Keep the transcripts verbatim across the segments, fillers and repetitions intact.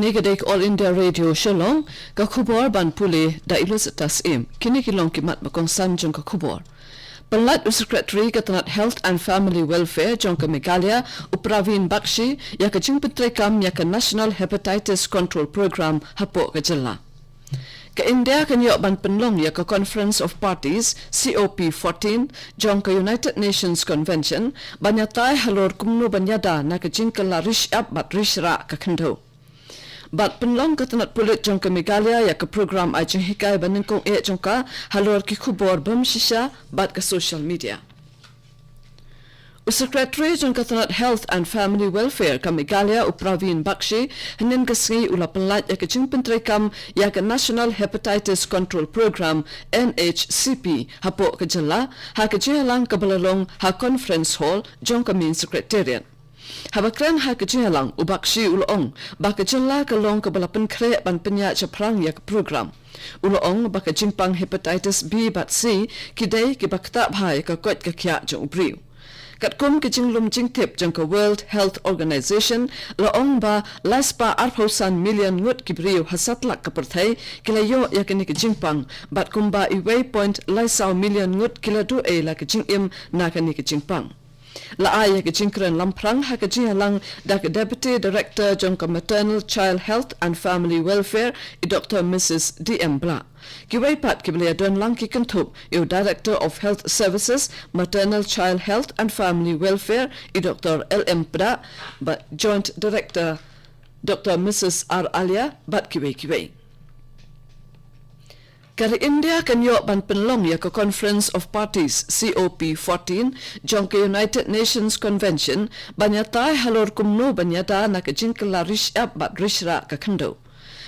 Ïa ka dei ka All India Radio Shillong, ka khubor ban pule da Ilusitas Im. Kine ki long ki mat ba kongsan jong ka khubor. Pynlait u Secretary ka tnat Health and Family Welfare jong ka Meghalaya, u Praveen Bakshi, ïa ka jingpyntreikam ïa ka National Hepatitis Control Programme hapoh ka jylla. Ka India kan ïoh ban pynlong ïa ka Conference of Parties, C O P fourteen, jong ka United Nations Convention, ban ïatai halor kumno ban ïada na ka jingkylla ri shyiap bad ri shrah ka khyndew. Bad pynlong ka tnat pulit jong ka Meghalaya ïa ka program ai jinghikai ba nyngkong eh jong ka halor ki khubor bym shisha bad ka social media. U Secretary jong ka tnat Health and Family Welfare ka Meghalaya u Praveen Bakshi, hynnin ka sngi u la pynlait ïa ka jingpyntreikam ïa ka National Hepatitis Control Programme, N H C P, hapoh ka jylla, ha ka jingïalang kaba la long ha Conference Hall jong ka Main Secretariat. Haba kren ha ka jingïalang, u Bakshi u la ong ba ka jylla ka long kaba la pynkhreh ban pynïaid shaphrang ïa ka program. U la ong ba ka jingpang hepatitis B bad C ki dei kiba ktah bha ïa ka koit ka khiah jong u briew. Katkum ka jinglum jingtip jong ka World Health Organization la ong ba lai spah arphew san million ngut ki briew ha satlak ka pyrthei ki la ïoh ïa kane ka jingpang, bad kumba uwei point lai saw million ngut ki la duh ei la ka jingim na kane ka jingpang. La ai ïa ka jingkren lamphrang ha ka jingïalang da ka Deputy Director jong ka Maternal Child Health and Family Welfare, i Doctor Missus D M Blah. Kiwei pat kiba la ïadon lang ki kynthup ïa u Director of Health Services, Maternal Child Health and Family Welfare, i Doctor L M Pdah, bad Joint Director Doctor Missus R Alia, bad kiwei kiwei. Ka ri India kan ïoh ban pynlong ïa ka Conference of Parties, C O P fourteen, jong ka United Nations Convention, ban ïatai halor kumno ban ïada na ka jingkylla ri shyiap bad ri shrah ka khyndew.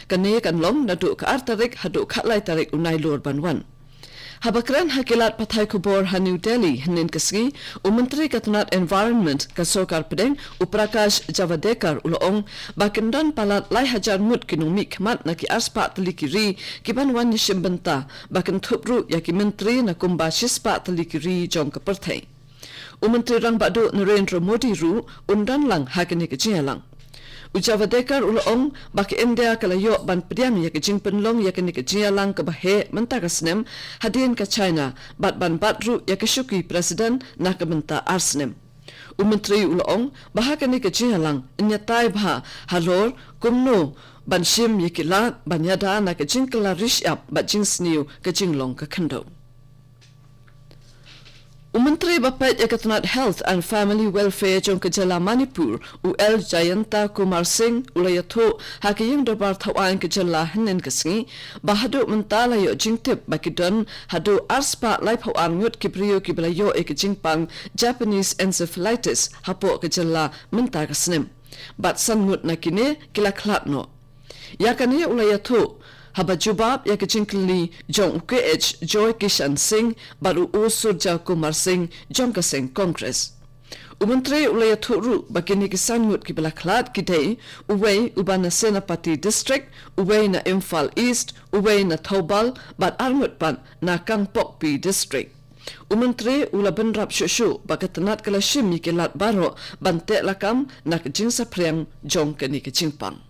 Kane kan long naduh ka ar tarik haduh ka lai tarik u Nailur ban wan. Haba kren ha ki lad pathai khubor ha New Delhi hynnin ka sngi, u Myntri ka tnat Environment ka Sorkar Pdeng, u Prakash Javadekar u la ong ba kin don palat lai hajar ngut ki nongmihkhmat na ki arspah tylli ki ri ki ban wan ïashim bynta, ba kin thup ruh ïa ki myntri na kumba shispah tylli ki ri jong ka pyrthei. U Myntri Rangbah Duh Narendra Modi ruh un don lang ha kane ka jingïalang. U Javadekar u la ong ba ka India ka la ïoh ban pdiang ïa ka jingpynlong ïa kane ka jingïalang kaba heh mynta ka snem hadien ka China, bad ban bat ruh ïa ka shuki President na ka bynta ar snem. U Myntri u la ong ba ha kane ka jingïalang yn ïatai bha halor kumno ban shim ïa ki lad ban ïada na ka jingkylla ri shyiap bad jingsniew ka jinglong ka khyndew. U Myntri ba peit ïa ka tnat Health and Family Welfare jong ka jylla Manipur, u L Jayanta Kumar Singh, u la ïathuh ha ka ïing dorbar thawaiñ ka jylla hynnin ka sngi ba haduh mynta la ïoh jingtip ba ki don haduh arspah laiphew ar ngut ki briew kiba la ïoh ïa ka jingpang Japanese encephalitis hapoh ka jylla mynta ka snem. Bad san ngut na kine ki la khlad noh. Ïa kane u la ïathuh haba jubab ïa ka jingkylli jong u K H Joy Kishan Singh bad u O Surja Kumar Singh jong ka seng Congress. U Myntri u la ïathuh ruh ba kine ki san ngut kiba la khlad ki dei uwei uba na Senapati District, uwei na Imphal East, uwei na Thoubal, bad ar ngut pat na Kangpokpi District. U Myntri u la bynrap shuh shuh ba ka tnat ka la shim ïa ki lad baroh ban teh lakam na ka jingsaphriang jong kane ka jingpang.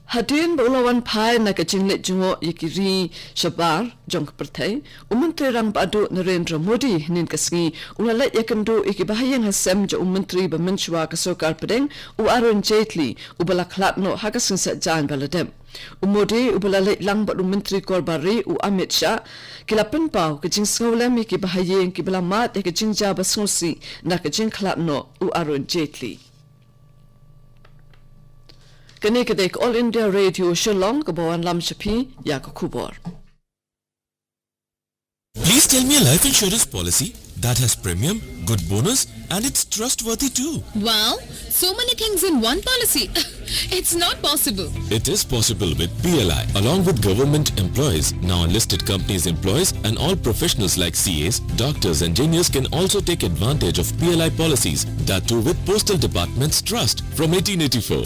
Hadien ba u la wan phai na ka jingleit jngoh ïa ki ri shabar jong ka pyrthei, u Myntri Rangbah Duh Narendra Modi hynnin ka sngi u la leit ïakynduh ïa ki bahaïing hasem jong u Myntri ba mynshuwa ka Sorkar Pdeng, u Arun Jaitley, uba la khlad noh ha ka sngi Saitjaiñ ba la dep. U Modi uba la leit lang bad u Myntri Korbar Ri, u Amit Shah, ki la pynpaw ka jingsngewlem ïa ki bahaïing kiba la mad ïa ka jingjia ba sngewsih na ka jingkhlad noh u Arun Jaitley. Kane ka dei ka All India Radio Shillong kaba wanlam sha phi ïa ka khubor. Please tell me a life insurance policy that has premium, good bonus, and it's trustworthy too. Wow, so many things in one policy. It's not possible. It is possible with P L I. Along with government employees, now listed companies' employees, and all professionals like C As, doctors, engineers can also take advantage of P L I policies, that too with Postal Department's trust from eighteen eighty-four.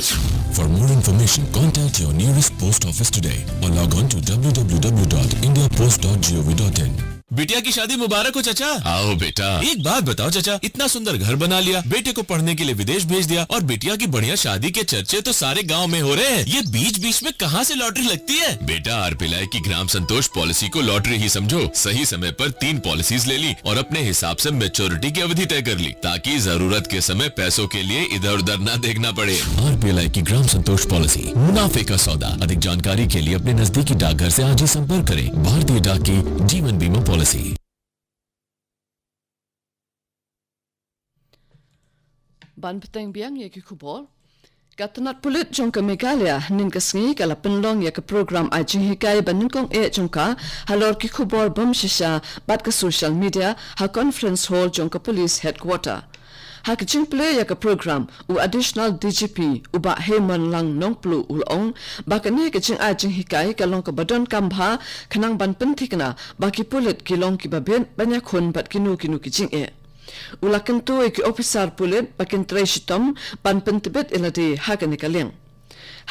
For more information, contact your nearest post office today or log on to w w w dot india post dot g o v dot in. बिटिया की शादी मुबारक हो चाचा। आओ बेटा। एक बात बताओ चाचा, इतना सुंदर घर बना लिया, बेटे को पढ़ने के लिए विदेश भेज दिया और बिटिया की बढ़िया शादी के चर्चे तो सारे गांव में हो रहे हैं। ये बीच बीच में कहाँ से लॉटरी लगती है? बेटा, आरपीएलआई की ग्राम संतोष पॉलिसी को लॉटरी ही समझो। सही समय पर तीन पॉलिसीज ले ली और अपने हिसाब से मैच्योरिटी की अवधि तय कर ली, ताकि जरूरत के समय पैसों के लिए इधर उधर ना देखना पड़े। आरपीएलआई की ग्राम संतोष पॉलिसी, मुनाफे का सौदा। अधिक जानकारी के लिए अपने नजदीकी डाकघर से आज ही संपर्क करें। भारतीय डाक की जीवन बीमा पॉलिसी। Ban bteng biang ïa ki khubor. Ka tnat pulit jong ka Meghalaya hynnin ka sngi ka la pynlong ïa ka program ai jinghikai ba nyngkong eh jong ka halor ki khubor bym shisha bad ka social media ha conference hall jong ka police headquarter. Ha ka jingplie ïa ka program, u additional D G P, u Bah Hemon Lang Nongplu u la ong ba kane ka jingai jinghikai ka long kaba donkam bha khnang ban pynthikna ba ki pulit ki long kiba bit ban ïakhun bad kino kino ki jingeh. U la kyntu ïa ki ophisar pulit ba kin trei shitom ban pyntbit ïa lade ha kane ka liang.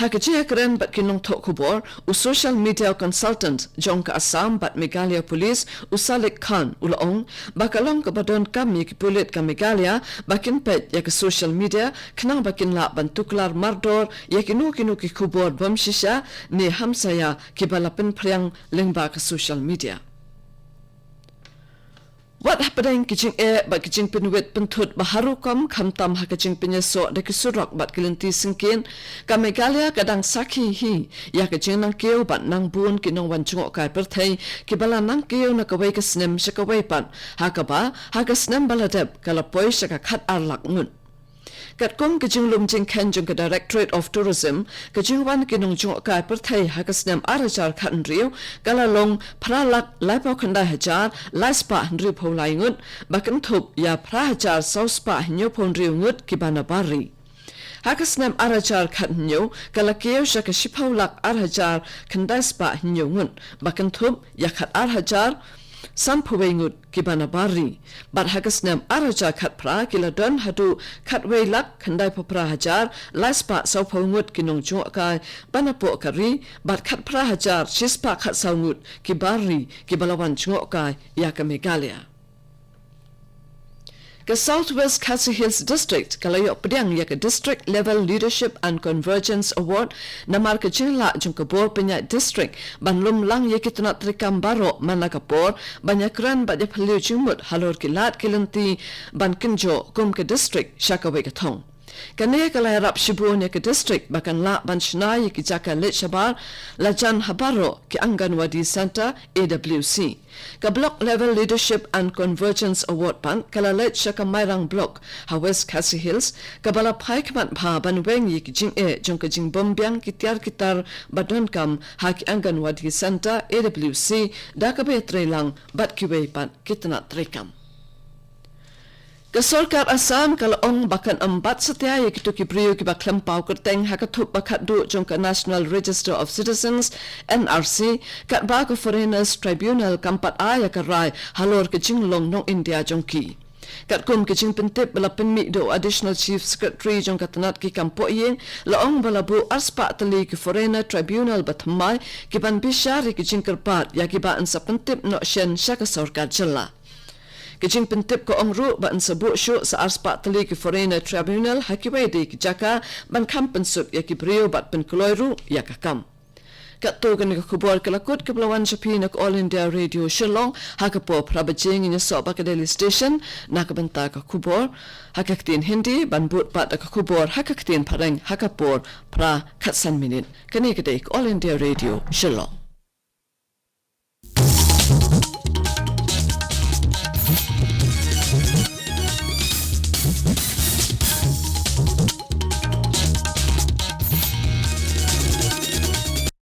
Ha ka jingïakren bad ki nongthoh khubor, u social media consultant jong ka Assam bad Meghalaya Police, u Salik Khan, u la ong ba ka long kaba donkam ïa ki pulit ka Meghalaya ba kin peit ïa ka social media khnang ba kin lah ban tuklar mardor ïa kino kino ki khubor bym shisha ne hamsaïa kiba la pynphriang lyngba ka social media. Wat hapdeng ki jingeh bad ki jingpynwit pynthut ba har rukom khamtam ha ka jingpynïasoh da ki surok bad ki lynti syngkien, ka Meghalaya ka dang sakhi hi ïa ka jingnangkiew bad nangbun ki nongwan jngohkai pyrthei kiba la nangkiew na kawei ka snem sha kawei pat, ha kaba ha ka snem ba la dep ka la poi sha ka khat ar lak ngut. Katkum ka jinglum jingkheiñ jong ka Directorate of Tourism, ka jingwan ki nongjngohkai pyrthei ha ka snem ar hajar khathynriew ka la long phra lak laiphew khyndai hajar lai spah hynriewphew lai ngut, ba kynthup ïa phra hajar saw spah hynñiewphew hynriew ngut kiba na bar ri. Ha ka snem ar hajar khathynñiew ka la kiew sha ka shiphew lak ar hajar khyndai spah hynñiew ngut, ba kynthup ïa khat ar hajar sanphew wei ngut kiba na bar ri. Bad ha ka snem ar hajar khatphra ki la don haduh khatwei lak khyndaiphew phra hajar lai spah sawphew ngut ki nongjngohkai ba na poh ka ri, bad khatphra hajar shispah khatsaw ngut ki bar ri kiba la wan jngohkai ïa ka Meghalaya. Ka South West Khasi Hills District ka la ïoh pdiang ïa ka District Level Leadership and Convergence Award namar ka jinglah jong ka bor pynïaid district ban lum lang ïa ki tnat treikam baroh man la ka por ban ïakren bad ïaphylliew jingmut halor ki lad ki lynti ban kynjoh kum ka district sha kawei ka thong. Kane ka la ïarap shibun ïa ka district ba kan lah ban shna ïa ki jaka leit shabar lajan ha baroh ki Anganwadi Centre, A W C. Ka Block Level Leadership and Convergence Award pat ka la leit sha ka Mairang Block ha West Khasi Hills, kaba la phai khmat bha ban weng ïa ki jingeh jong ka jingbym biang ki tiar ki tar ba donkam ha ki Anganwadi Centre, A W C, da kaba ïatreilang bad kiwei pat ki tnat treikam. Ka sorkar Assam ka la ong ba kan ym bat satia ïa kito ki briew kiba khlem paw kyrteng ha ka thup ba khatduh jong ka National Register of Citizens, N R C, katba ka Foreigners Tribunal kam pat ai ïa ka rai halor ka jinglong nong India jong ki. Katkum ka jingpyntip ba la pynmih da u Additional Chief Secretary jong ka tnat ki kam pohïing, la ong ba la buh arspah tylli ki Foreigner Tribunal ba thymmai ki ban bishar ïa ki jingkyrpad ïa kiba yn sa pyntip noh shen sha ka sorkar jylla. Ka jingpyntip ka ong ruh ba yn sa buh shuh sa arspah tylli ki Foreigner Tribunal ha kiwei de ki jaka ban kham pynsuk ïa ki briew bad pynkloi ruh ïa ka kam. Katto katne ka khubor ka la kut kaba la wan sha phi na ka All India Radio Shillong ha ka por phra baje. Ngin ïasoh bad ka Delhi Station na ka bynta ka khubor ha ka ktien Hindi, ban bud pat da ka khubor ha ka ktien Phareng ha ka por phra khatsan minit. Kane ka dei ka All India Radio Shillong.